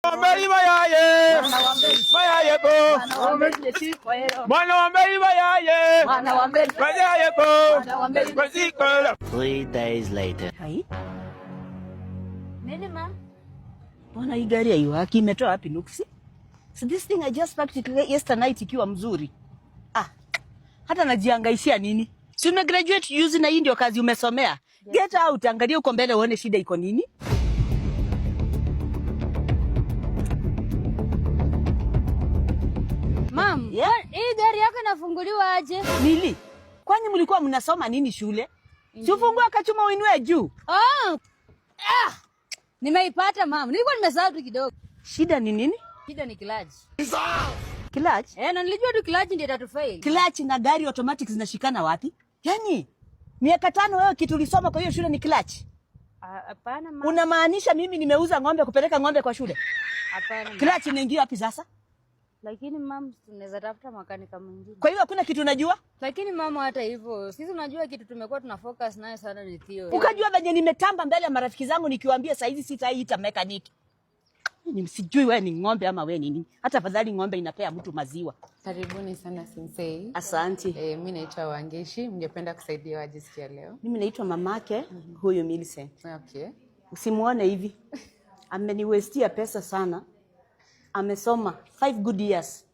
Wambeli bayaye. Bayaye bo. Mwana wambeli bayaye. Bayaye bo. Bazikola. 3 days later. Hai, Nini, ma? Mbona hii gari haiwaki? Imetoa wapi nuksi? So this thing I just parked it yesterday night ikiwa mzuri. Ah, hata najiangaishia nini? Si ume graduate juzi na hii ndio kazi umesomea. Get out, angalia huko mbele uone shida iko nini. Mam, Yeah? hii gari yako inafunguliwa aje? Nili, kwani mlikuwa mnasoma nini shule? Si ufungue kachuma uinue juu. Oh. Ah! Nimeipata, mam. Nilikuwa nimesahau tu kidogo. Shida ni nini? Shida ni clutch. Clutch? Eh, na nilijua tu clutch ndio itatufail. Clutch na gari automatic zinashikana wapi? Yaani miaka 5 wewe kitu ulisoma kwa hiyo shule ni clutch? Ah, hapana, mam. Unamaanisha mimi nimeuza ng'ombe kupeleka ng'ombe kwa shule? Hapana, mam. Clutch inaingia wapi sasa? Lakini mam, tunaweza tafuta makanika mwingine. Kwa hiyo hakuna kitu unajua? Lakini mama, hata hivyo, sisi unajua kitu tumekuwa tuna focus nayo sana ni theory. Ukajua venye nimetamba mbele ya marafiki zangu nikiwaambia saizi sitaiita mechanic. Ni sijui wewe ni ng'ombe ama wewe ni nini. Hata afadhali ng'ombe inapea mtu maziwa. Karibuni sana, sensei. Asante. Mi naitwa Wangeshi, mngependa kusaidiwa aje siku ya leo? Mimi naitwa mamake huyu Millicent. Usimuone hivi. Ameniwestia pesa sana. Amesoma 5 good years.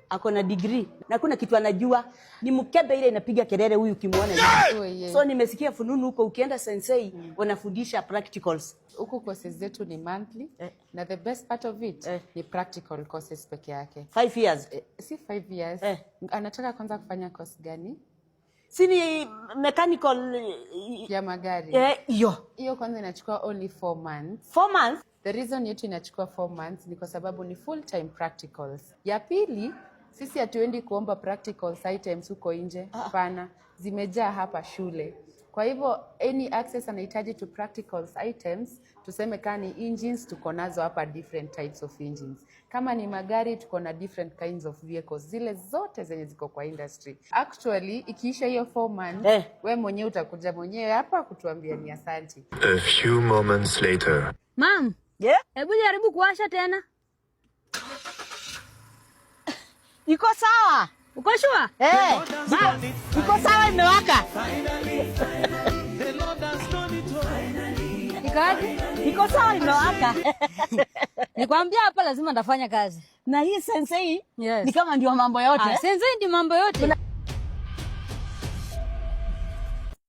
Ako na degree na kuna kitu anajua. Ni mkebe ile inapiga kelele huyu ukimuona hivi. Oh, yeah. So nimesikia fununu huko ukienda Sensei wanafundisha practicals. Huku courses zetu ni monthly na the best part of it ni practical courses peke yake. 5 years. Si 5 years. Anataka kwanza kufanya course gani? Si ni mechanical Ya magari. Eh, hiyo. Hiyo kwanza inachukua only 4 months. 4 months. The reason yetu inachukua 4 months ni kwa sababu ni full time practicals. Ya pili, sisi hatuendi kuomba practicals items huko nje, hapana, zimejaa hapa shule. Kwa hivyo any access anahitaji to practicals items, tuseme kama ni engines, tuko nazo hapa, different types of engines. Kama ni magari, tuko na different kinds of vehicles, zile zote zenye ziko kwa industry. Actually, ikiisha hiyo 4 months, we mwenyewe utakuja mwenyewe hapa kutuambia ni asanti. A few moments later. Mam, Yeah? hebu jaribu kuwasha tena. Iko sawa. Uko sure? Eh, ma, iko sawa, imewaka. Iko aje? Iko sawa, imewaka. Nikwambia hapa lazima ndafanya kazi. Na hii Sensei Yes. ni kama ndio mambo yote. Ah, Sensei ndio mambo yote.